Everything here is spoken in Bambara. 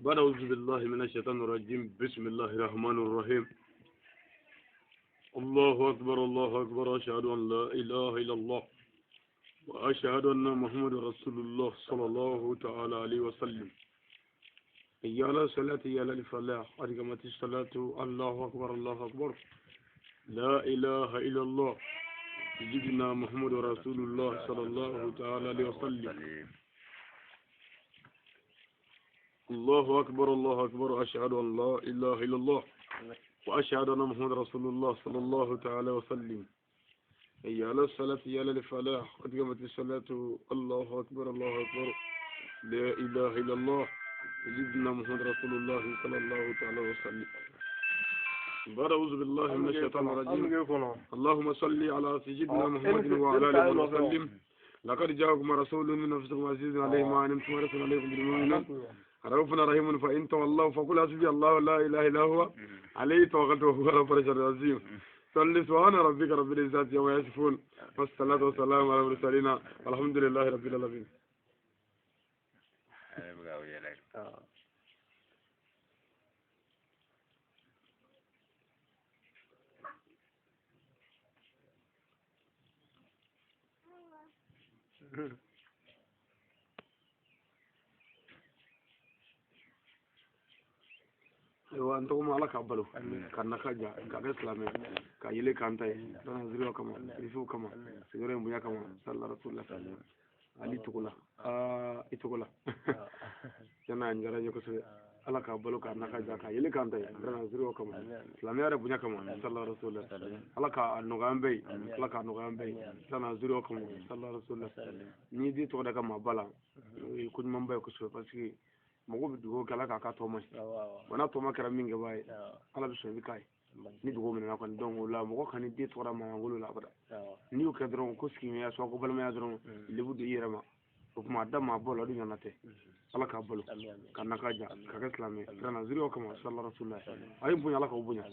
بعد أعوذ بالله من الشيطان الرجيم بسم الله الرحمن الرحيم الله أكبر الله أكبر أشهد أن لا إله إلا الله وأشهد أن محمد رسول الله صلى الله تعالى عليه وسلم يا لا صلاة يا لا الفلاح أرقمت الصلاة الله أكبر الله أكبر لا إله إلا الله سيدنا محمد رسول الله صلى الله تعالى عليه وسلم الله أكبر الله أكبر أشهد أن لا إله إلا الله وأشهد أن محمد رسول الله صلى الله تعالى وسلم يا للصلاة يا للفلاح قد قامت الصلاة الله أكبر الله أكبر لا إله إلا الله سيدنا محمد رسول الله صلى الله تعالى وسلم بعد أعوذ بالله من الشيطان الرجيم اللهم صل على سيدنا محمد وعلى آله وسلم لقد جاءكم رسول من أنفسكم عزيز عليه ما عنتم حريص عليكم بالمؤمنين رؤوف رحيم فإن تولوا فقل حسبي الله لا إله إلا هو عليه توكلت وهو رب العرش العظيم صل سبحان ربك رب العزة عما يصفون والصلاة والسلام على المرسلين والحمد لله رب العالمين. Ayiwa, n tɔgɔma, Ala k'a balo ka nafa ja, ka kɛ silamɛ, ka yelen k'an ta ye dana ziriwa kama, kirifiw kama, sigiyɔrɔ in bonya kama, sallallahu rasulillah. Ali togo la, aa, i togo la tiɲɛna, a diyara n ye kosɛbɛ. Ala k'a balo k'a nafa ja, ka yelen k'an ta ye dana ziriwa kama, silamɛya yɛrɛ bonya kama, sallallahu rasulillah. Ala k'a nɔgɔya an bɛɛ ye, Ala k'a nɔgɔya an bɛɛ ye dana ziriwa kama, sallallahu rasulillah. N'i den tɔgɔ da ka maa ba la, o ye ko ɲumanba ye kosɛbɛ, parce que mɔgɔw bɛ dugawu kɛ Ala k'a ka tɔma ye wa n'a tɔma kɛra min kɛbaa ye, Ala bɛ sɔn i bɛ k'a ye ni dugawu minɛna kɔni. Donc o la, mɔgɔ kana den tɔgɔ da mankan la abada. N'i y'o kɛ dɔrɔn, ko sigiɲɔgɔnya sɔn ko balimaya dɔrɔn, lebu don i yɛrɛ ma. O tuma a da maa bɔ la, o de ɲɔgɔnna tɛ. Ala k'a balo ka nafa ja, ka kɛ silamɛ kira na ziriw kama, sallallahu rasulillah. A ye bonya, Ala k'aw bonya.